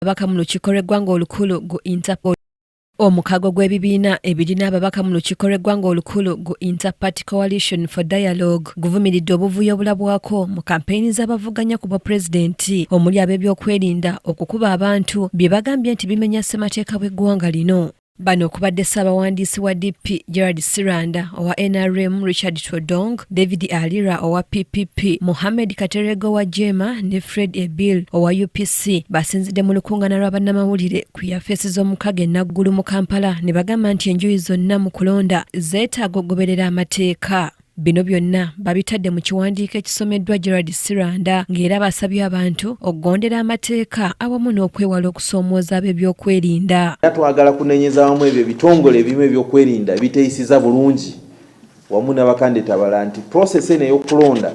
Ababaka mu lukiiko lw'eggwanga olukulu gu Interpol. Omukago gw'ebibiina ebirina ababaka mu lukiiko lw'eggwanga olukulu gu Interparty Coalition for Dialogue guvumiridde obuvuyo obulabwako mu kampeyini z'abavuganya ku bwapulezidenti omuli ab'ebyokwerinda okukuba abantu bye bagambye nti bimenya ssemateeka w'eggwanga lino. Bano okubadde Ssaabawandiisi wa DP Gerald Siranda, owa NRM Richard Todwong, David Alira owa PPP, Mohammed Katerega owa JEEMA ne Fred Ebil owa UPC basinzidde mu lukungaana lwa bannamawulire ku yafeesi z'omukago e Naggulu mu Kampala ne bagamba nti enjuyi zonna mu kulonda zeetaaga okugoberera amateeka. Bino byonna babitadde mu kiwandiiko ekisomeddwa Gerald Siranda ng'era basabye abantu okugondera amateeka awamu n'okwewala okusoomooza ab'ebyokwerinda. Era twagala kunenyeza wamu ebyo ebitongole ebimu ebyokwerinda ebiteeyisiza bulungi wamu n'abakandidate abalala nti process eno ey'okulonda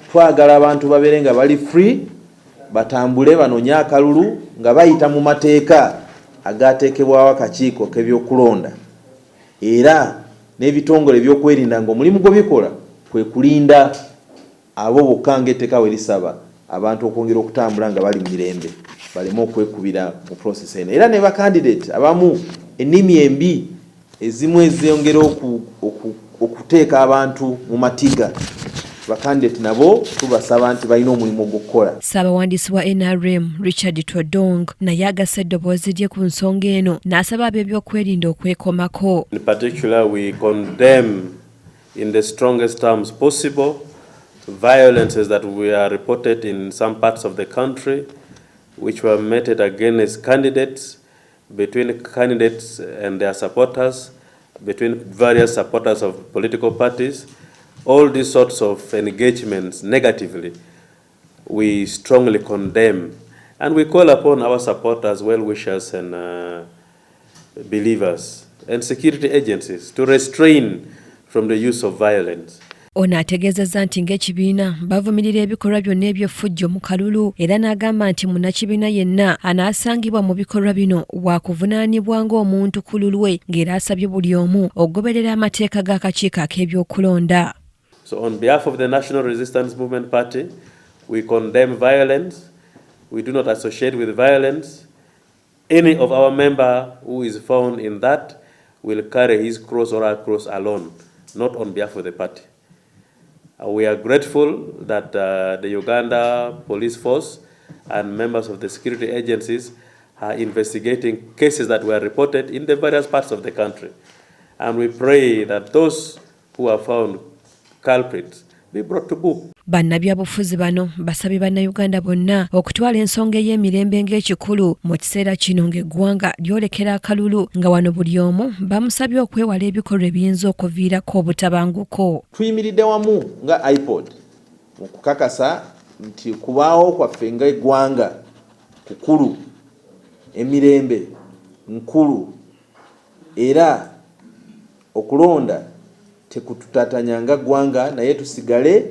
twagala abantu babeere nga bali free, batambule banoonye akalulu nga bayita mu mateeka agaateekebwawo akakiiko k'ebyokulonda era n'ebitongole ebyokwerinda ng'omulimu gwe bikola kwe kulinda abo bokka ng'etteeka bwe lisaba abantu okwongera okutambula nga bali mu mirembe baleme okwekubira mu process eno. Era ne bakandidate abamu ennimi embi ezimu ezongera okuteeka abantu mu matiga, bakandidate nabo tubasaba nti balina omulimu ogw'okukola. Ssaabawandiisi wa NRM Richard Todwong naye agasse eddoboozi lye ku nsonga eno n'asaba ab'ebyokwerinda okwekomako. In particular, we condemn in the strongest terms possible violences that were reported in some parts of the country which were meted against candidates, between candidates and their supporters, between various supporters of political parties. All these sorts of engagements negatively, we strongly condemn. And we call upon our supporters, well-wishers and believers and security agencies to restrain from the use of violence. Ono ategeezezza nti ng'ekibiina bavumirira ebikolwa byonna eby'effujjo mu kalulu era n'agamba nti munnakibiina yenna anaasangibwa mu bikolwa bino waakuvunaanibwa ng'omuntu ku lulwe, ng'era asabye buli omu okugoberera amateeka g'akakiiko ak'ebyokulonda. So on behalf of the National Resistance Movement Party, we condemn violence. We do not associate with violence. Any of our member who is found in that will carry his cross or her cross alone, not on behalf of the party. We are grateful that the Uganda Police Force and members of the security agencies are investigating cases that were reported in the various parts of the country. And we pray that those who are found culprits be brought to book. Bannabyabufuzi bano basabye Bannayuganda bonna okutwala ensonga ey'emirembe ng'ekikulu mu kiseera kino ng'eggwanga lyolekera akalulu, nga wano buli omu bamusabye okwewala ebikolwa ebiyinza okuviirako obutabanguko. Tuyimiridde wamu nga IPOD mu kukakasa nti kubaawo kwaffe ng'eggwanga kukulu, emirembe nkulu, era okulonda tekututatanya nga ggwanga, naye tusigale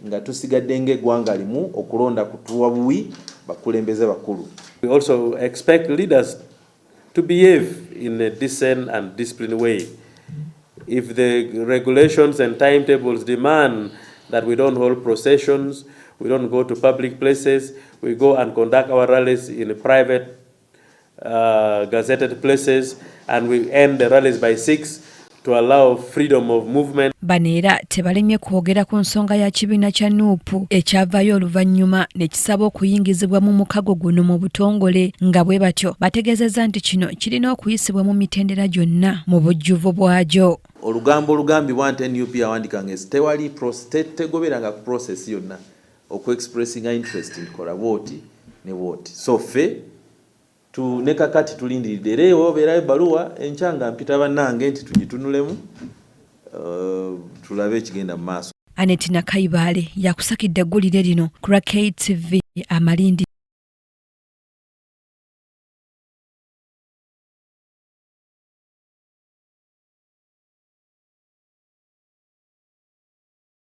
nga tusigadde ng'eggwanga limu. Okulonda kutuwa buwi bakulembeze bakulu. We also expect leaders to behave in a decent and disciplined way. If the regulations and timetables demand that we don't hold processions, we don't go to public places, we go and conduct our rallies in private gazetted places, and we end the rallies by 6 to allow freedom of movement. Bano era tebalemye kwogera ku nsonga ya kibiina kya NUP ekyavaayo oluvannyuma ne kisaba okuyingizibwa mu mukago guno mu butongole, nga bwe batyo bategeezezza nti kino kirina okuyisibwa mu mitendera gyonna mu bujjuvu bwagyo. Olugambo olugambibwa nti NUP yawandika nga tewali tegoberanga ku process yonna okuexpressinga interest nti kola bwoti ne bwoti. So ffe ne kakati tulindiridde, era ewo obeerayo ebbaluwa enkya nga mpita bannange nti tugitunulemu, tulabe ekigenda mu maaso. Anet Nakayibaale yakusakidde eggulire lino ku lwa KTV Amalindi.